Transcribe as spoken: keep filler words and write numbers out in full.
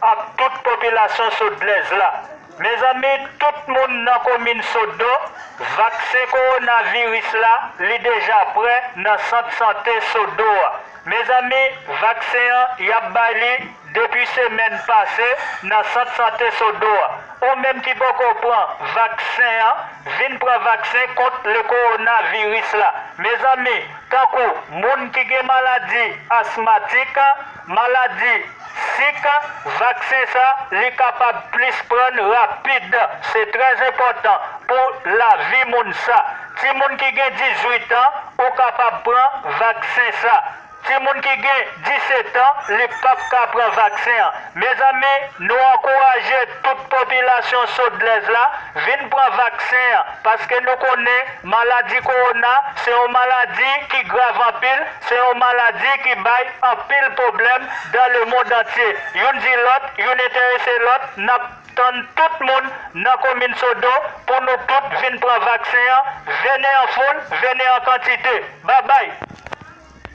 Ak tout popilasyon Sodlèz la. Mezanmi, tout moun nan komin Sodo, vaksen kowonaviris la, li deja prè nan sant sante Sodo a. Mezanmi, vaksen an, y ap bay li depi semèn pase nan sant sante Sodo a. Ou menm ki poko pran vaksen an, vin pran vaksen kont le kowonaviris la. Mezanmi, tankou moun ki gen maladi asmatik, maladi sik, vaksen sa, li kapab plis pran rapid. Se trè enpòtan pou lavi moun sa. Timoun ki gen dizuit an, ou kapab pran vaksen sa. Timoun ki gen disèt an, li p ap ka pran vaksen an. Mezanmi, nou ankouraje tout popilasyon Sodlèz la vin pran vaksen an, paske nou konnen maladi kowona se yon maladi ki grav anpil, se yon maladi ki bay anpil pwoblèm dans le monde entier. Youn di lòt, youn enterese lòt, n ap tann tout moun nan komin Sodo pou nou tout vin pran vaksen an. Venez en foule, venez en quantité. Babay!